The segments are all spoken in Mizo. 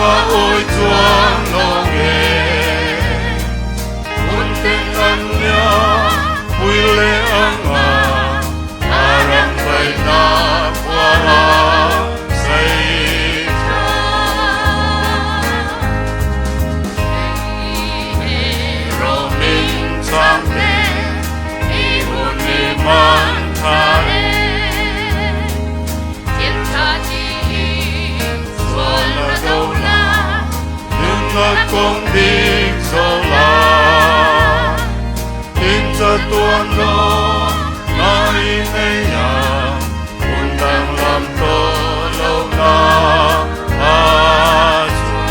Lunga awi chuang lawng e. Hun ten an liam pui leh ang a, a ram vaihna khua a sei tha. Romin chang te i hun i man tha e. Nunna kawng dik zo la, in chatuan lo na i nei a, hun danglam tawh lo na a chuan.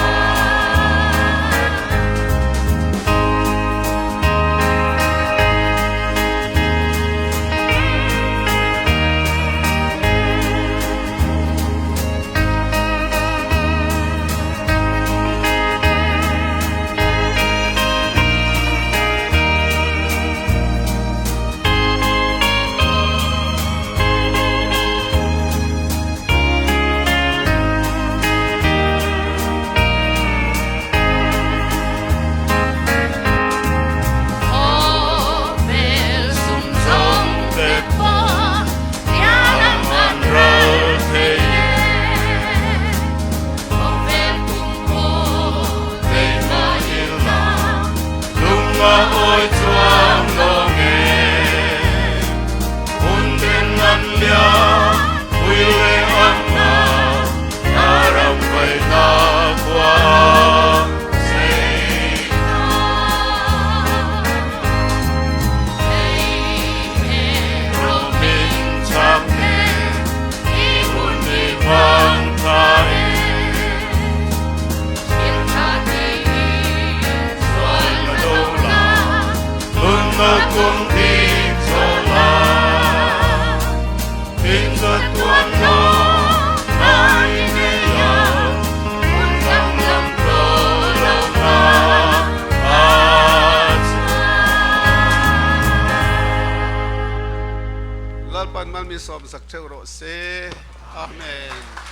Lalpan mal mi sawm sak theuh rawh se. Amen.